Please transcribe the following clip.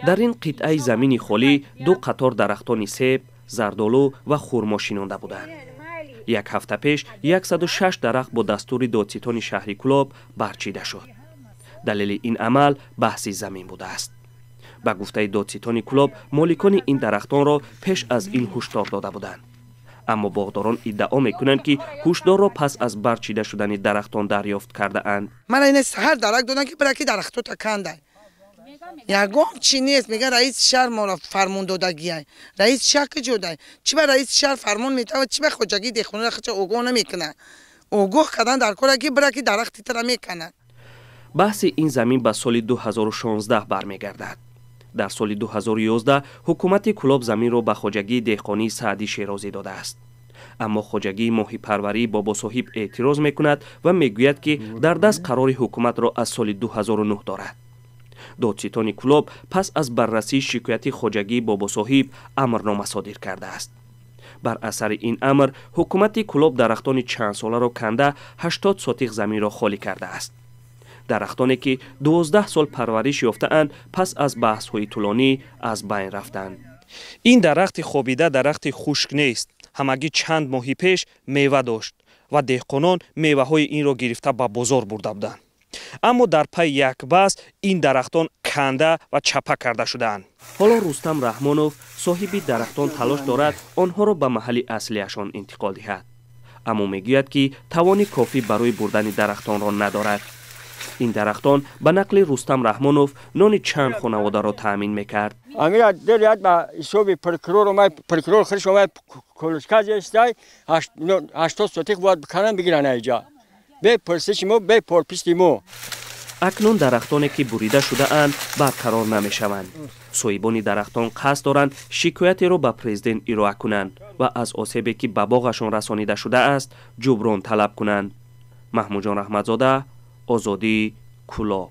Дар ин қитъаи замини холӣ ду қатор дарахтони себ, зардолу ва хурмо шинонда буданд. Як ҳафта пеш 106 дарахт бо дастури додситони шаҳри Кӯлоб барчида шуд. Далели ин амал баҳси замин будааст. Ба гуфтаи додситони Кӯлоб, моликони ин дарахтонро пеш аз ин ҳушдор дода буданд. Аммо боғдорон иддао мекунанд, ки ҳушдорро пас аз барчида шудани дарахтон дарёфт кардаанд. Мана ина саҳар дарак доданд, ки бираки дарахтота кандай. Ягон чи нест. Мега, раиси шаҳр моро фармон додагиай. Раиси шаҳр куҷо дай? Чӣ ба раиси шаҳр фармон метавад? Чӣ ба хоҷагии деҳқонро хача огоҳ намекунад? Огоҳ кардан дар кора, ки бираки дарахти тара меканад. Баҳси ин замин ба соли 2016 бармегардад. Дар соли 2011 ҳукумати Кӯлоб заминро ба хоҷагии деҳқонии Саъдӣ Шерозӣ додааст. Аммо хоҷагии моҳипарварии Бобосоҳиб эътироз мекунад ва мегӯяд, ки дар даст қарори ҳукуматро аз соли 2009 дорад. Додситони Кӯлоб пас аз баррасии шикояти хоҷагии Бобосоҳиб амрнома содир кардааст. Бар асари ин амр ҳукумати Кӯлоб дарахтони чандсоларо канда, 80 сотих заминро холӣ кардааст. Дарахтоне, ки 12 сол парвариш ёфтаанд, пас аз баҳсҳои тӯлонӣ аз байн рафтанд. Ин дарахти хобида дарахти хушк нест. Ҳамагӣ чанд моҳи пеш мева дошт ва деҳқонон меваҳои инро гирифта ба бозор бурда буданд. Аммо дар пайи як баҳс ин дарахтон канда ва чапа карда шудаанд. Ҳоло Рустам Раҳмонов, соҳиби дарахтон, талош дорад онҳоро ба маҳалли аслиашон интиқол диҳад, аммо мегӯяд, ки тавони кофӣ барои бурдани дарахтонро надорад. Ин дарахтон, ба нақли Рустам Раҳмонов, нони чанд хонаводаро таъмин мекард. Амира дерят ба ҳисоби прокурор омад, прокурор худаш омад, колочка зестай, 80 сотих бояд биканан, бигиран айҷа. Бе пурсиши мо, бе подписи мо. Акнун дарахтоне, ки бурида шудаанд, барқарор намешаванд. Соҳибони дарахтон қасд доранд шикоятеро ба президент ироа кунанд ва аз осебе, ки ба боғашон расонида шудааст, ҷуброн талаб кунанд. Маҳмудҷон Раҳматзода, Озодӣ, Кӯлоб.